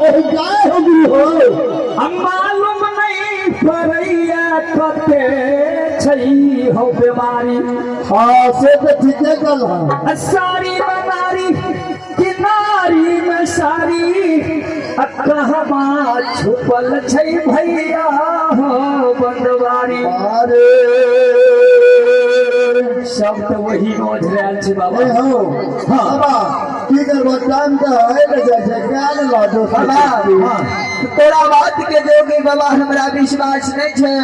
हो जय हो गुरु हो। हम मालूम नहीं पड़ैया कते छै हो बीमारी। हाँ से तो ठीके कल है। सारी बीमारी किनारी में सारी कहवा छुपल छै भैया हो बनवारी। अरे सब तो वही ओझरायल छै बाबा। ए हो। हाँ। बाबा की करबो, टाइम तो है ने, जाइ छै क्या ने लो दोस्त। बाबा हाँ। तोरा बात के जोगी बाबा हमरा विश्वास नहीं छै,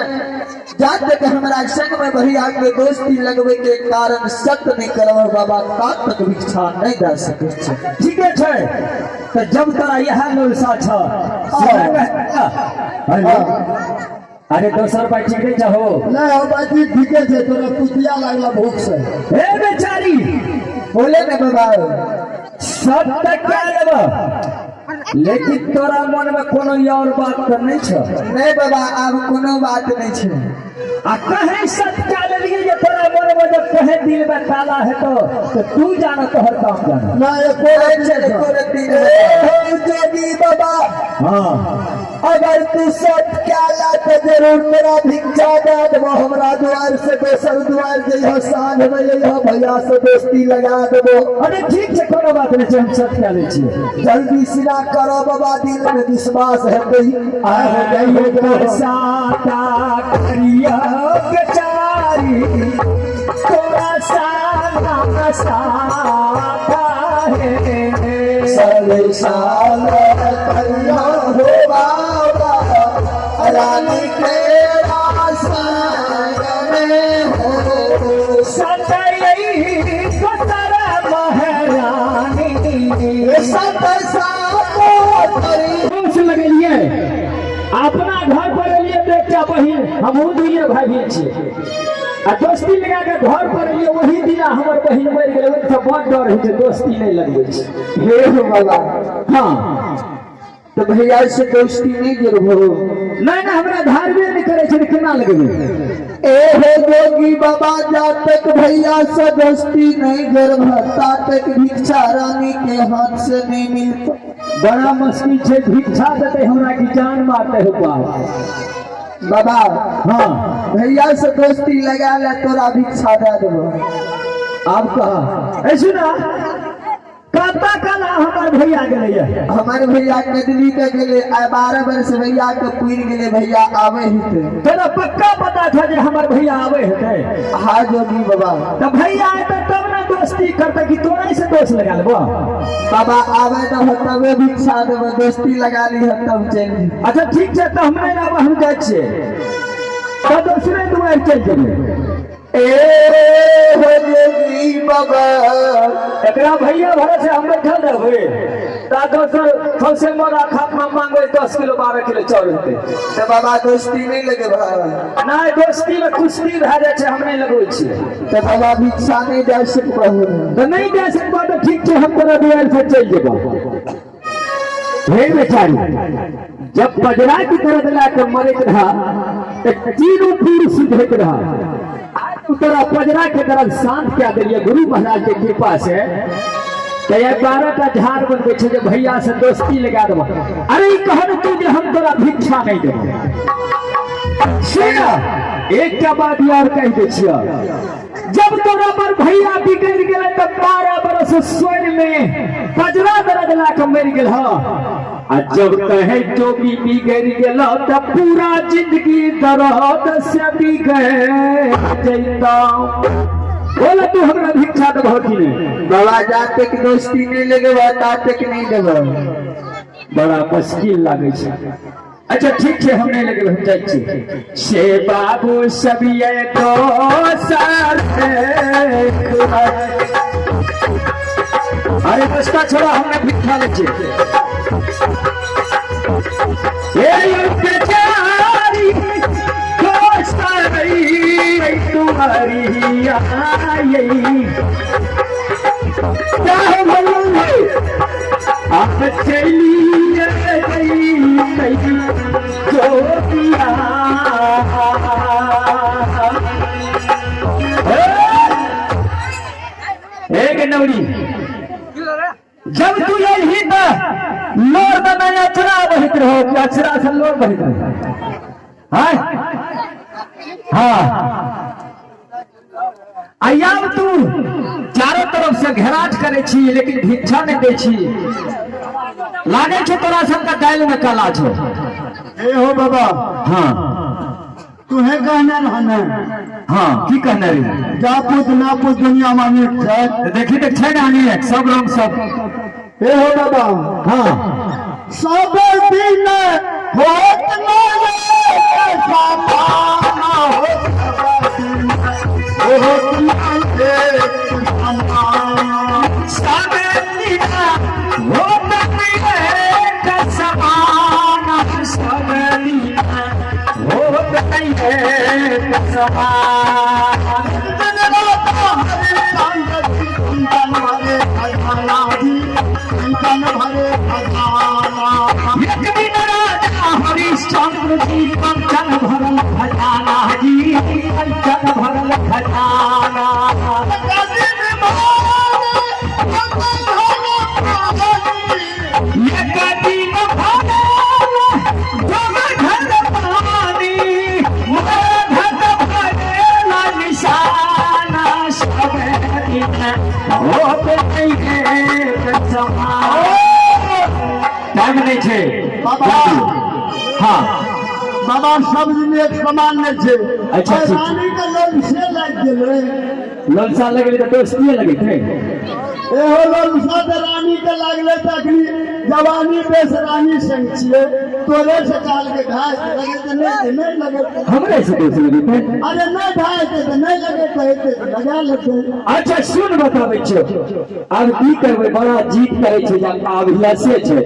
जा तक हमरा संग में भैया के दोस्ती लगवे के कारण सत्य नहीं करब बाबा ता तक भिक्षा नहीं दे सकै छै। ठीके छै, तो जब तोरा इएह लुलसा छ। हेलो, अरे दोसर भाई ठीक नहीं चाहो? नहीं हो बाजी, ठीके छै, तोरा कुतिया लागला भूख से। हे बेचारी। बोले ने बाबा। सब तक क्या लेब, लेकिन तोरा मन में कोनो और बात तो नहीं छ? नहीं बाबा, आब कोनो बात नहीं छै। आ कहे सत्य क्या लेलिए जे तोरा मन में जब कहे दिल में ताला है तो तू जानो, तोहर काम जानो। ना एको रत्ती छै, नहीं एको छौ। रत्ती नहीं। ए हो जोगी बाबा। हाँ। अगर तू सत क्या ला तो जरूर तेरा भिक्षा दे देबो, हमरा द्वार से दोसर द्वार जइहो, साँझ में जइहो, भैया से दोस्ती लगा देबो। अरे ठीक छै, कोनो बात नहीं छै, हम सत्य क्या लै छियै। जल्दी सिना करो बाबा, दिल में विश्वास है कोई आय हो जय हो जय हो। साता करिया बेचारी तोरा साना साता है। सारे साल कन्या हो बाबा रानी के संग में हो। सतई दोसर महारानी। सत सात करी। दोष लगेलिए, अपना घर पर एलिए तो एकटा बहिन, हमहूँ दुइये भाई बहिन छियै, आ दोस्ती लगा के घर पर एलिए, वही दिना हमर बहिन मरि गेलै। ओहिसँ बड़ डर होइ छै, दोस्ती नहि लगबै छै। हे हो बाबा। हाँ। तो भैया से दोस्ती नहीं जरूर हो? नहि नहि, हमरा धारबे नहि करै छै तऽ केना लगबै? ए हो जोगी बाबा, जा तक भैया से दोस्ती नहीं जरूर ता तक भिक्षा रानी के हाथ से नहीं मिलता। बड़ा मुश्किल छै, भिक्षा देतै हमरा कि जान मारतै हो बाप। बाबा। हाँ। भैया से दोस्ती लगा ले, तोरा भिक्षा दे देबो। आब कह, ए सुना, कता कला हमर भैया गेलैया? हमारे भैया नदली के गेले, आइ 12 वर्ष भैया के पुर गेले, भैया आवे हेतै। तोरा पक्का पता था जे हमर भैया आबै हेतै? हाँ जोगी बाबा। तऽ भैया एतै तब ने दोस्ती करतै कि तोरे से दोस्त लगा लेबो? बाबा आवे दहो तबे भिक्षा देबो, दोस्ती लगा ली तब चलि जेबै। अच्छा ठीक छै, तऽ हम नहि रहब, हम जाइ छियै तऽ दोसरे दुआरि चलि जेबै। ए हो जोगी बाबा। एकरा भैया भरोसे हम बैठल रहबै ता दोसर सौसे मोरा खाप में मांगबै 10 किलो 12 किलो चाउर हेतै। तऽ बाबा दोस्ती नहीं लगेबह? नहि, दोस्ती में कुश्ती भए जाइ छै, हम नहि लगबै छियै। तऽ बाबा भिक्षा नहीं दे सकबहु? तऽ नहि दे सकबह तऽ ठीक छै, हम तोरा दुआरि से चलि जेबह। हे बेचारी, जब बजरा की दर्द ला के मरैत रहा तऽ तीनू पीर सुझैत रहा। आज तू तोरा पजरा के दर्द शांत कए देलियै गुरु महाराज के कृपा से, तऽ ये 12 टा झाड़ बनबै छै जे भैया से दोस्ती लगा देबह। अरे ई कहन तू जे हम तोरा भिक्षा नहि देबह। सुन, एकटा बात और कहि दै छियह, जब तोरा पर भैया बिगड़ गेलै तऽ 12 बरस स्वर्ण में पजरा दर्द ला के मरि गेल ह, आ जब कहे जोगी बिगड़ गेल तऽ पूरा जिंदगी दर्द से बिगड़ जैता। बोल, तू हमरा भिक्षा देबह कि नहि? बाबा, जा तक दोस्ती नहीं लगेबह ता तक नहीं देबह। बड़ा मुश्किल लागै छै। अच्छा ठीक छै, हम नहि लगेबै, हम जाइ छियै। से बाबू सब ये दोसर, अरे रास्ता छोड़ा, हमने भिक्षा लै छियै। हे बेचारी, दोसर तुम्हारी आई क्या हो भगवान है, आप चलिए गई जोगिया। एक नवरी, जब तू यही त लोर दना अचरा रहो कि अक्षरा से लोर बहैत रहो? हाँ हाँ, आयाम तू चारों तरफ से घेराट करे छी लेकिन भिक्षा नहीं दै छी। लागे छौ तोरा सबके दालि में काला छौ। ए हो बाबा। हाँ। तुहे कहने रहने। हाँ, की कहने रही? जा पूछ ना पूछ दुनिया मानी छै। देखी तऽ छै ने अनेक सब रंग सब। ए हो बाबा। हाँ। सब दिन होत नहीं सामाना हो, होत नहीं सामाना। सब दिन होत नहीं समाना, सब दिन होत नहीं समाना। एक दिन राजा हरिश्चंद्र जी कंचन भरल खजाना जी, कंचन भरल खजाना। एक दिन भरल घर पानी, घर भरल निशाना, सब दिन होत नहीं समान। टाइम नहीं छे बाबा। हाँ बाबा, सब दिन एक समान नहीं छे। अच्छा, ठीक। रानी के ललसे लागि गेलै। ललसा लगलै तऽ दोस्तिये लगैत है। एहो ललसा तऽ रानी के लागलै तऽ अखनी जवानी बेस रानी संग छियै, तोरे से काल के घाय लगे तऽ नहि नहि लगे। हमरे से दोस्त लगैत है। अरे नहि घाय हेतै तऽ नहि लगैत हेतै तऽ लगा लेतै। अच्छा सुन, बताबै छियौ आब की करबै। बड़ा जीत करै छै जे अभिलाषे छै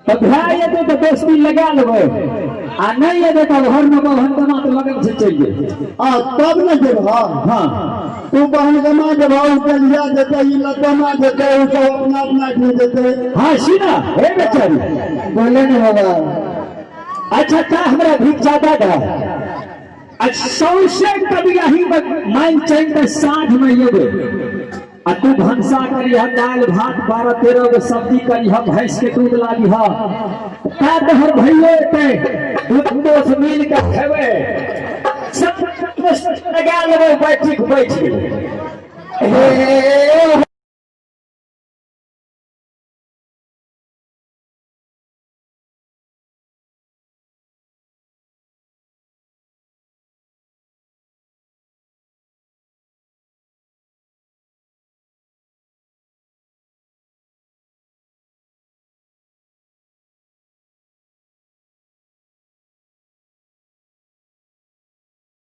तऽ भए जेतै तऽ दोस्ती लगा लेबै आ नहि एतै तऽ घरमे बहन दमा तऽ लगन से चलि जेबै। आ तब ने जेबह। हाँ। तू बहन गमा देबह, ओ कलिया देतै, ई लतमा देतै, ओ सब अपना अपना ढूंढ देतै। हाँ सुना हे बेचारी। बोले ने बाबा। अच्छा ता हमरा भिक्षा दे दे आ सौंसे कभी यही मान चैन तऽ साँझ में एबै आ तू भनसा करिह, दालि भात 12-13 गो सब्जी करिह, भैंस के दूध लाबिह, ता तोहर भैयो एतै, दू दोस्त मिल के खेबै, सब लगा लेबै बैठिक बैठ। हे हो।